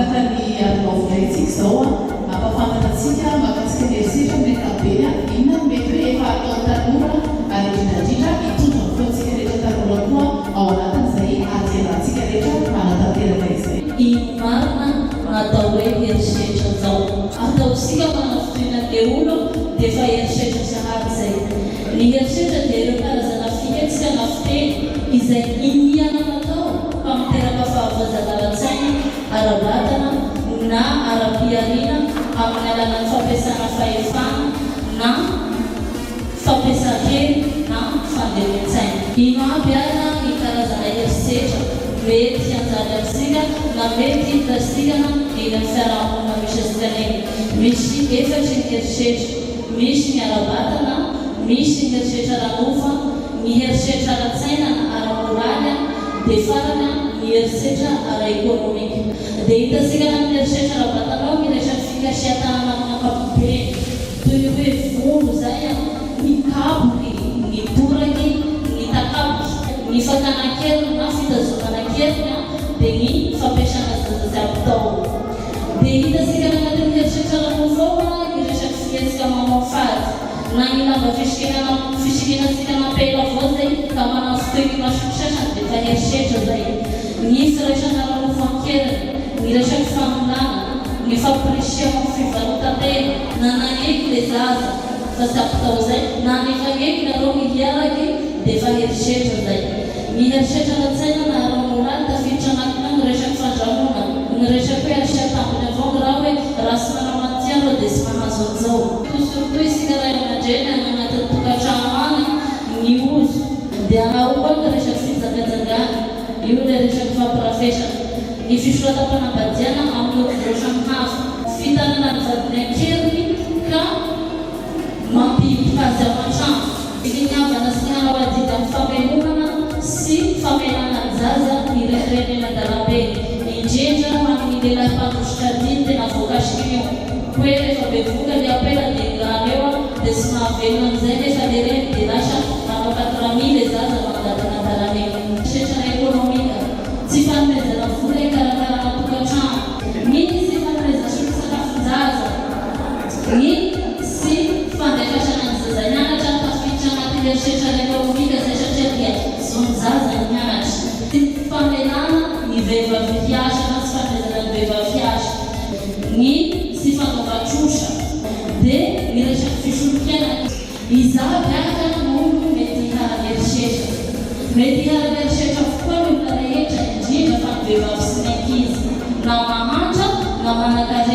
Mampakatra ny Harilove indray isika izao an, hampahafantatra antsika mahakasika ny herisetra amin'ny ankapobeny an, inona no mety hoe efa ataon'ny tanora ary indrindra indrindra hitondra ny feontsika rehetra tanora koa ao anatin'izay ady iarahantsika rehetra manatanteraka izay. Ino marina no atao hoe herisetra zao? Ataontsika manafintohina ny olo dia efa herisetra sahady zay. Ny herisetra dia ireo karazana fihetsika na fiteny izay iniana natao ka miteraka fahavoazana ara-tsaina, ara-batana na ara-pihariana amin'ny alalan'ny fampiasana fahefana na fampiasan-kery na fandemen-tsaina. Ino aby ary ny karazana herisetra mety hianjady amintsika na mety hitasikana eny amin'ny fiarahamonina misy antsika eny? Misy efatry ny herisetra. Misy ny ara-batana, misy ny herisetra ara-nofo, ny herisetra ara-tsaina na ara-moraly, dia farany ny herisetra ara-ekonomika. Dia hitantsika any amin'ny herisetra ara-batana ao ny resaky fikasihan-tanana amin'ny ankapobeny, toy ny hoe vono izay, ny kapoky, ny toraky, ny takapoky, ny fakana an-keriny na fitazomana an-keriny, dia ny fampiasana zaza tsy ampy taona. Dia hitantsika any anatin'ny herisetra ara-nofo ao ny resaky fihetsika mamoafady, na ny lamba fisikinana fisikinantsika nampela avao zay ka manafotoy ny mason'ny sasany dia efa herisetra zay. Ny firaisana ara-nofo an-keriny, ny resaky fanolanana, ny fampirisihana ho fivarotan-tena, na nagneky le zaza fa tsy ampitao zay, na nifagneky nareo ny hiaraky dia efa herisetra zay. Ny herisetra ara-tsaina na ara-moraly tafiditra anatiny ao ny resaky fandrahonana, ny resaky hoe asia tambiny avao ny raha hoe raha tsy manao an'ity anao dia tsy mahazo an'izao. Surtout isika ray aman-dreny any anatin'ny tokantrano any ny ozo dia ao koa ny resaky fijangajangana, io ilay resaky fampirafesana, ny fisoratam-panambadiana amin'ny olon-droa samy hafa, fitanana ny vadiny an-keriny ka mampihiboka azy ao an-trano. Finiavana sy hanao adidy amin'ny famelomana sy famelana ny zaza hirenireny eny an-dalambe, indrindra ho an'ny lehilahy mpandositra adiny tena voakasik'io hoe rehefa bevohoka ny ampela dia engana eo dia tsy mahavelona amin'izay nefa le reny dia lasa manao quatre mille zaza mandalanadalana eo. Setrana ekonomika, tsy fanomezana vola hikarakarana tokantrano, ny tsy fanomezan-tsotro-sakafon-jaza, Ny sy fandefasana ny zaza hianatra tafiditra anatin'ny herisetra ara-ekonomika izay satria dia zon'ny zaza ny hianatra. Tsy famelana ny vehivavy hiasa na tsy fanomezana ny vehivavy hiasa. Ny tsy fanaovan-trosa. Dia ny resaky fisolokiana. Iza avy ary no olona mety hiharan'ny herisetra? Mety hiharan'ny herisetra avokoa ny olona rehetra, indrindra fa ny vehivavy sy ny ankizy, na mahantra na manankarena.